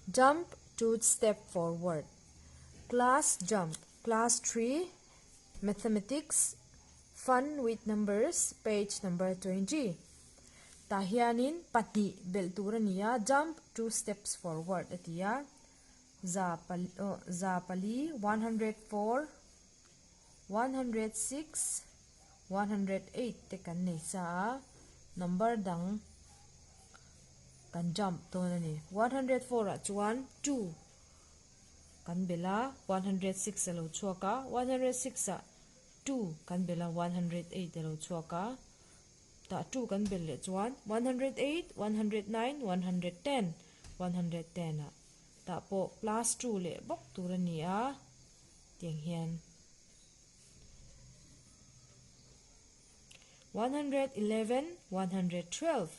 Jump to step forward Class jump Class 3 Mathematics Fun with numbers page number 20 Tah hianin pahnih belh tur a ni a jump two steps forward a ti a za pali aw za pali 104 106 108 te kan nei sa a number dang kan jump dawn a ni 104 ah chuan two kan belh a 106 a lo chhuak a 106 ah two kan belh a 108 a lo chhuak a. Tah two kan belh leh chuan 108, 109, 110, 110 ah tah pawh plus two leh bawk tur a ni a tiang hian 111, 112,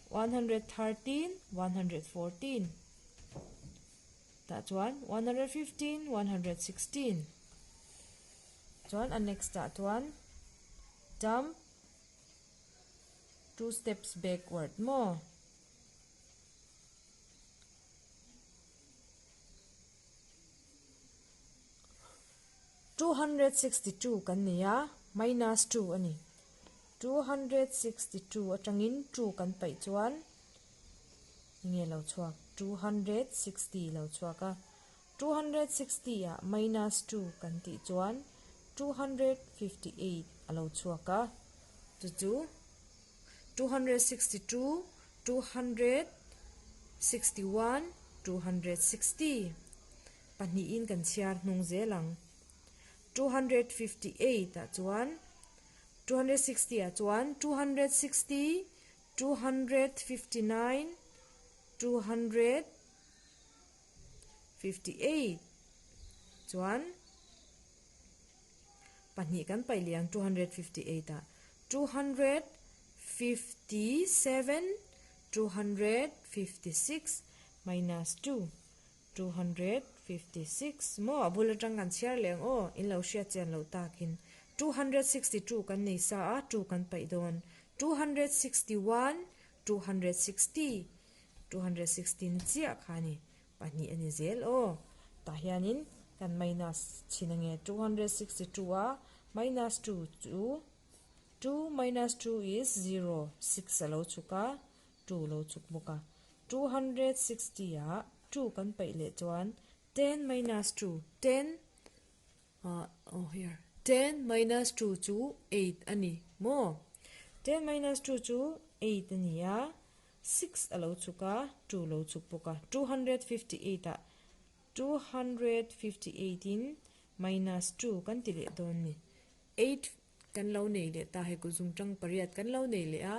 113, 114 tah chuan 115, 116 chuan a next ah chuan jump two steps backward maw. 262 kan nei a, minus 2 a ni. 262 atangin 2 kan paih chuan enge lo chhuak 260 lo chhuak a. 260 ah minus 2 kan tih chuan 258 a lo chhuak a, chu chu 262, 261, 260 pahnihin kan chhiar hnung zel ang. 258 ah chuan 260 ah chuan 260, 259, 200 58 chuan pahnih kan paih leh ang 258 ah 257 256 minus 2 256 maw a bul atang kan chhiar leh ang aw in lo hriat chian loh takin 262 kan nei sa a 2 kan paih dawn 261 260 216 chiah kha a ni, pahnih a ni zel aw. Tah hianin kan minus chhin ange 262 a minus 2 chu 2 minus 2 is 0, 6 a lo chhuk a, 2 lo chhuk bawk a. 260 ah 2 kan paih leh chuan 10 minus 2, 10 ah oh here 10 minus 2 chu 8 a ni maw? 10 minus 2 chu 8 a ni a. Six a lo chhuk a, two lo chhuk bawk a, 258 ah 258 in minus two kan ti leh dawn ni. Eight kan lo nei leh ta hei kut zungtang pariat kan lo nei leh a,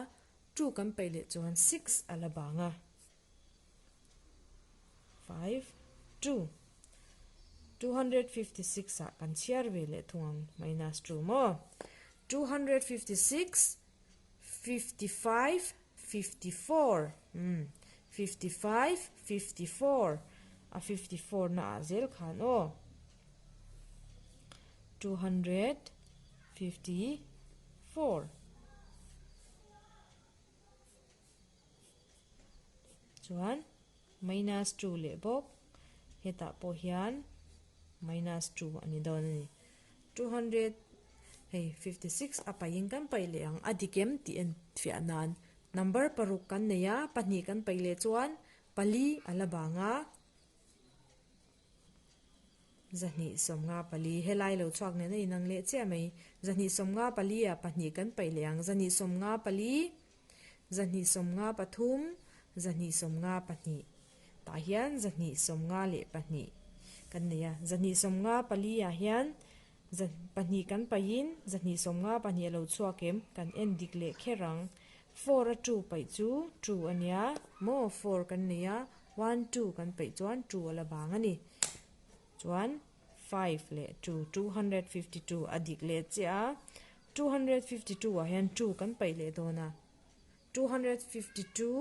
two kan paih leh chuan six a la bang a. Five, two. 256 ah kan chhiar ve leh thung ang minus two maw? 256 55 54 umm 55 54 a 54 na ah zel khan aw 254 chuan minus 2 leh bawk hetah pawh hian minus 2 a ni dawn a ni. 200 hei 56 a paih in kan paih leh ang a dik em tih en fiah nan number paruk kan nei a pahnih kan paih leh chuan pali a la bang a zahnih sawmnga pali helai lo chhuak nen a inang leh chiah mai zahnih sawmnga pali ah pahnih kan paih leh ang zahnih sawmnga pali zahnih sawmnga pathum zahnih sawmnga pahnih tah hian zahnih sawmnga leh pahnih kan nei a zahnih sawmnga pali ah hian za pahnih kan paihin zahnih sawmnga pahnih a lo chhuak em kan en dik leh kher ang four a two paih chu two a nia maw four kan nei a one two kan paih chuan two a la vang a ni chuan five leh two 252 a dik leh chiah a 252 ah hian two kan paih leh dawn a 252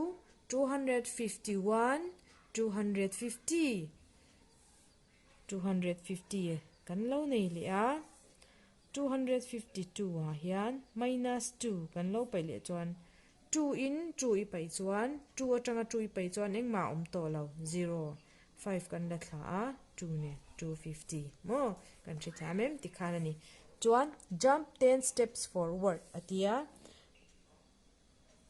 251 250 250 kan lo nei leh a 252 ah hian minus 2 kan lo paih leh chuan. Two in two i paih chuan two atanga two i paih chuan engmah a awm tawh lo, zero. Five kan la thla a, two nen 250 maw kan hrethiam em tikhan a ni. Chuan jump 10 steps forward a ti a,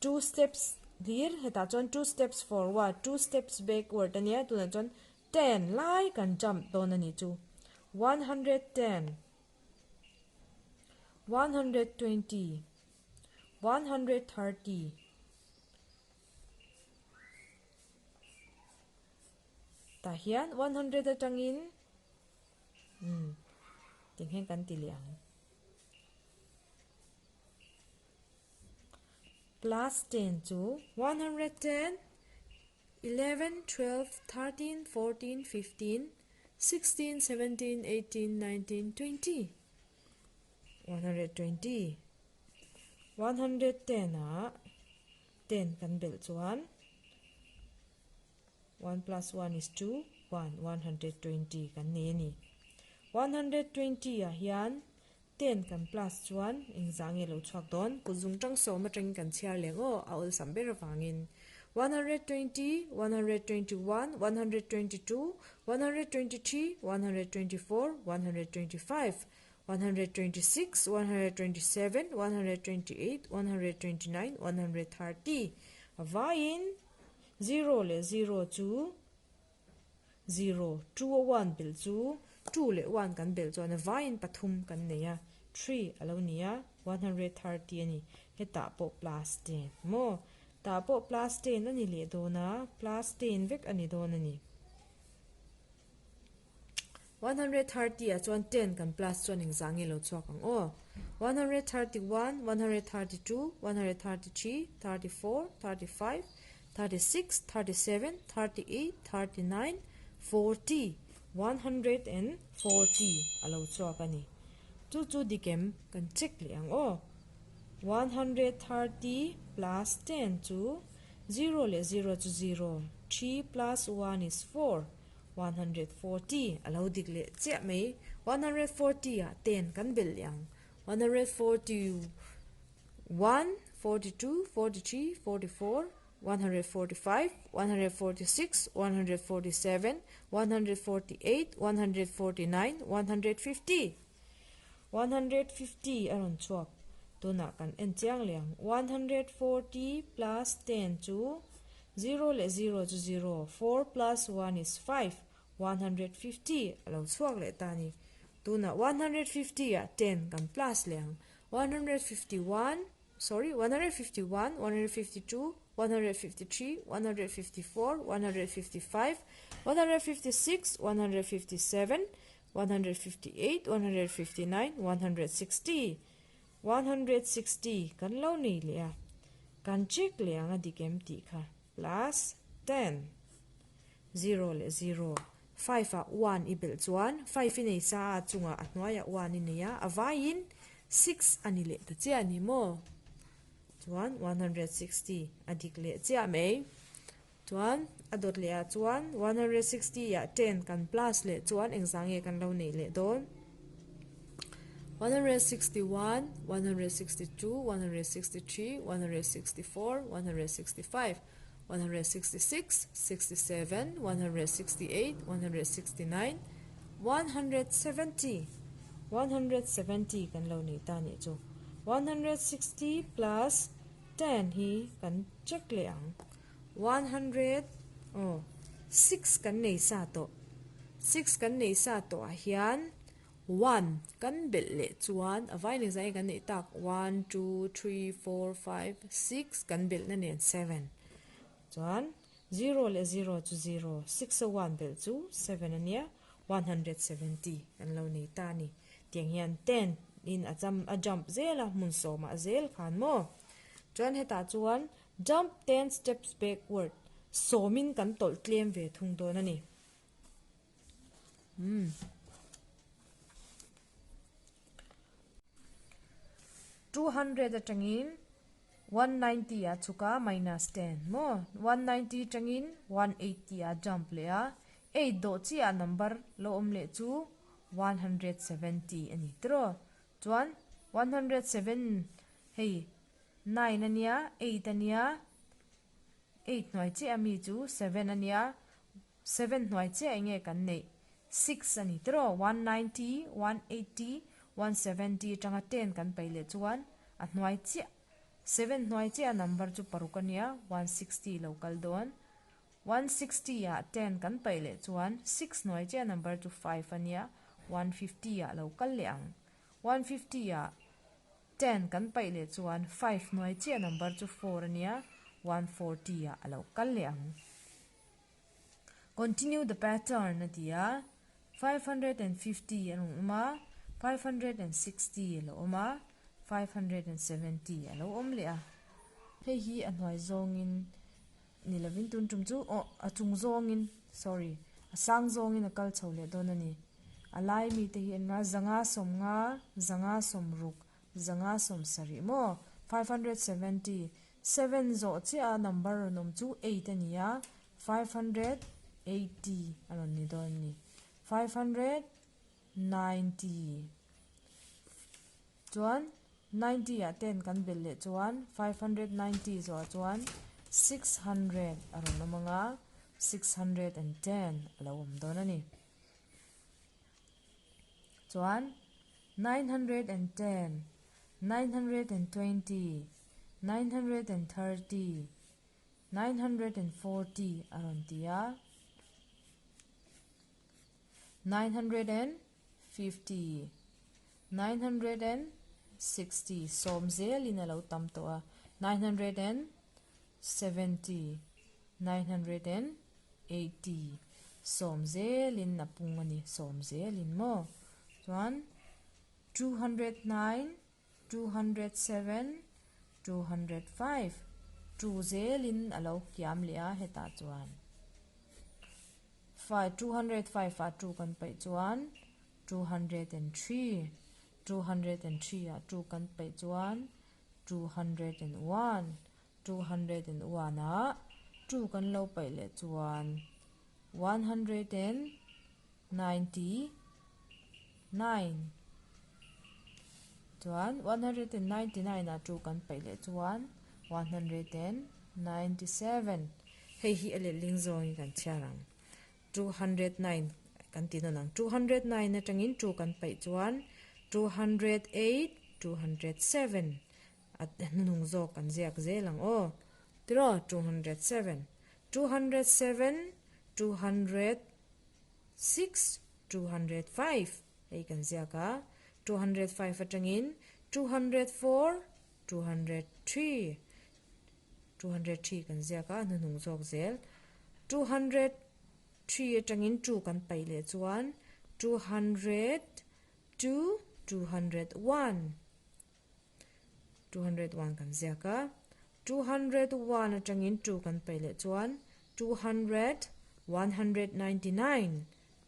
two steps hlir hetah chuan two steps forward, two steps backward a nia tunah chuan 10 lai kan jump dawn a ni chu. 110, 120, 130. Tah hian 100 atangin umm tiang hian kan ti leh ang. Plus 10 chu 110, 11, 12, 13, 14, 15, 16, 17, 18, 19, 20. 120. 110 ah 10 kan belh chuan 1 plus 1 is 2, 1, 120 kan nei a ni. 120 ah hian 10 kan plus chuan engzah nge lo chhuak dawn? Kut zung tang sawm atangin kan chhiar leng aw, a awlsam ber avangin. 120, 121, 122, 123, 124, 125, 126, 127, 128, 129, 130 A vaiin zero leh zero chu zero, two a one belh chu two leh one kan belh chuan a vaiin pathum kan nei a, three a lo ni a, 130 a ni. Hetah pawh plus 10 maw? Tah pawh plus 10 a ni leh dawn a, plus 10 vek a ni dawn a ni. 130 ah chuan 10 kan plus chuan engzah nge lo chhuak ang aw? 131, 132, 133, 34, 35, 36, 37, 38, 39, 40, 140 a lo chhuak a ni. Chu chu dik em? Kan check leh ang aw. 130 plus 10 chu 0 leh 0 chu 0, 3 plus 1 is 4, 140 a lo dik leh chiah mai. 140 ah 10 kan belh leh ang. 141, 42, 43, 44, 145, 146, 147, 148, 149, 150. 150 a rawn chhuak. Tunah kan en chiang leh ang. 140 plus 10 chu 0 leh 0 chu 0, 4 plus 1 is 5, 150 a lo chhuak leh ta a ni. Tunah 150 ah 10 kan plus leh ang. 151, sorry, 151, 152, 153, 154, 155, 156, 157, 158, 159, 160, 160 kan lo nei leh a, kan check leh ang a dik em tih kha plus 10, 0 leh 0, 5 ah 1 i belh chuan 5 i nei sa a chungah a hnuaiah 1 i nei a, a vaiin 6 a ni leh ta chiah a ni maw? Chuan 160 a dik leh chiah mai. Chuan a dawt leh ah chuan 160 ah 10 kan plus leh chuan engzah nge kan lo neih leh dawn? 161, 162, 163, 164, 165, 166, 67, 168, 169, 170, 170 kan lo nei ta nih chu. 160 plus 10 hi kan check leh ang. 100 aw six kan nei sa tawh six kan nei sa tawh ah hian one kan belh leh chuan a vai nen zai kan neih tak one two three four five six kan belh na nen seven chuan zero leh zero chu zero six a one belh chu seven a nia 170 kan lo nei ta a ni tiang hian ten in a jump a jump zel a hmun sawmah zel khan maw chuan hetah chuan Jump 10 steps backward, sawmin kan tawlh tlem ve thung dawn a ni. Umm. 200 atangin 190 a chhuk a minus 10 maw? 190 atangin 180 a jump leh a, eight dawh chiah number lo awm leh chu 170 a ni tiraw? Chuan 107 hei. Nine a nia, eight a nia, eight hnuai chiah ami chu seven a nia, seven hnuai chiah eng nge kan neih? Six a ni tiraw? One ninety, one eighty, one seventy atanga ten kan paih leh chuan a hnuai chiah, seven hnuai chiah a number chu paruk a nia, one sixty lo kal dawn. One sixty ah ten kan paih leh chuan six hnuai chiah a number chu five a nia, one fifty ah lo kal leh ang. One fifty ah Ten kan paih leh chuan five hnuai chiah number chu four a nia, 140 ah a lo kal leh ang. Continue the pattern a ti a, 550 a rawn awm a, 560 a lo awm a, 570 a lo awm leh a. Hei hi a hnuai zawngin ni lovin tun tum chu aw a chung zawngin sorry a sang zawngin a kal chho leh dawn a ni. A lai mite hi an ra zanga sawmnga zanga sawmruk zanga sawmsarih maw 570 seven zawh chiah a number rawn awm chu eight a ni a 580 a rawn ni dawn a ni 590 Chuan 90 ah ten kan belh leh chuan 590 zawhah chuan 600 a rawn awm ang a, 610 a lo awm dawn a ni. Chuan 910, 920, 930, 940 a rawn ti a. 950, 960, sawm zelin a lo tam tawh a, 970, 980, sawm zelin a pung a ni, sawm zelin maw? Chuan 209, 207, 205, two zelin a lo kiam leh a hetah chuan five, 205 ah two kan paih chuan 203, 203 ah two kan paih chuan 201, 201 ah two kan lo paih leh chuan 190 nine chuan 199 ah two kan paih leh chuan 197 hei hi a letling zawngin kan chhiar ang 209 kan ti nawn ang 209 atangin two kan paih chuan 208 207 a hnung zawk kan ziak zel ang aw tiraw 207 207 200 Six, 205 hei kan ziak a, 205 atangin 204, 203, 203 kan ziak a, hnuhnung zawk zel. 203 atangin two kan paih leh chuan 202, 201, 201 kan ziak a, 201 atangin two kan paih leh chuan 200, 199,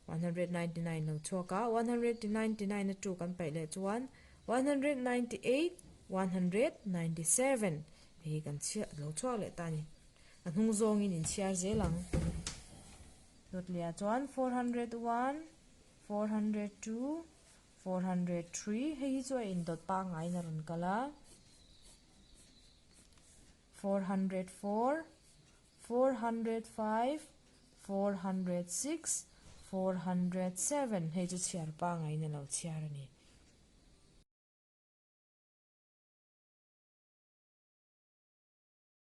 199 lo chhuak a, 199 a two kan paih leh chuan 198, 197 hei hi kan chhiar lo chhuak leh ta a ni. A hnung zawngin inchhiar zel ang. Dawtliah chuan 401, 402, 403, hei hi chu a indawt pangaiin a rawn kal a, 404, 405, 406, 407 hei chu chhiar pangaiin a lo chhiar a ni.